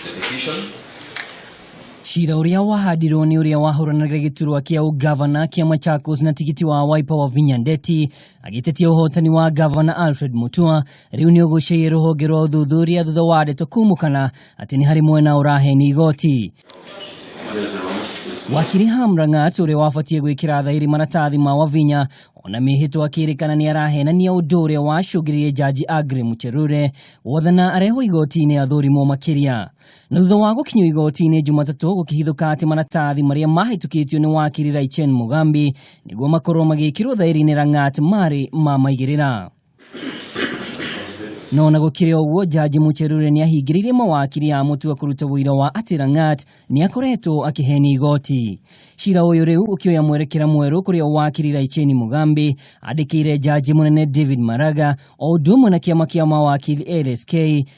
The decision. Cira ũrĩa wahandirwo nĩ ũrĩa wahũranagĩra gĩturwa kĩa ũgavana kĩa Machakos na tigiti wa Wiper Wavinya Ndeti agĩtetia ũhotani wa gavana Alfred Mutua rĩu nĩ ũgũcĩire rũhonge rwa ũthuthuria thutha wa ndeto kumũkana atĩ nĩ harĩ mwena ũrahenia igoti. Wakiri Ham Langat ũrĩa wabatiĩ gwĩkĩra thaĩri maratathi ma Wavinya ona mĩhĩtwa akĩrĩkana nĩ arahenania ũndũ ũrĩa wacũngĩrĩirie jaji Aggrey Muchelule gwathana arehwo igoti-inĩ athũrimwo makĩria. Na thutha wa gũkinyio igoti-inĩ Jumatatũ gũkĩhithũka atĩ maratathi marĩa mahĩtũkĩtio nĩ wakiri Raichen Mugambi nĩguo makorwo magĩkĩrwo thaĩri-inĩ Langat marĩ ma maigĩrĩra. No ona gũkĩrĩ ũguo jaji Muchelule nĩ ahingĩrĩirie mawakiri a Mutua kũruta ũira wa atĩ Langat nĩ akoretwo akĩhenia igoti. Cira ũyũ rĩu ũkĩoya mwerekera mwerũ kũrĩa wakiri Raicheni Mugambi andĩkĩire jaji mũnene David Maraga o ũndũ ũmwe na kĩama kĩa mawakiri LSK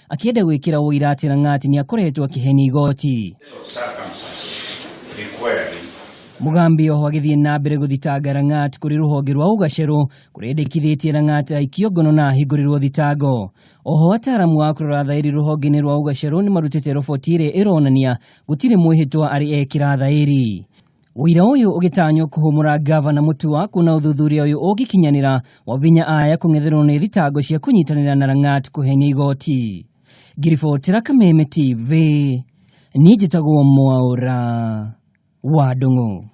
akĩenda gwĩkĩra ũira atĩ Langat nĩ akoretwo akĩhenia igoti. Mugambi oho agĩthiĩ na mbere gũthitanga Langat kũrĩ rũhonge rwa ũgacerũ kũrĩa endekithĩtie Langat aikio ngono na ahingũrĩrwo thitango. Oho ataaramu a kũrora thaĩri rũhonge-inĩ rwa ũgacerũ nĩ marutĩte roboti ĩrĩa ĩronania gũtirĩ mwĩhĩtwa arĩ ekĩra thaĩri. Ũira ũyũ ũgĩtanywo kũhũmũra gavana Mutua kuona ũthuthuria ũyũ ũngĩkinyanĩra Wavinya aya kũng'etherwo nĩ thitango cia kũnyitanĩra na Langat kũhenia igoti. Ngĩribotera Kameme TV, niĩ njĩtagwo Mwaũra wa Ndung'u.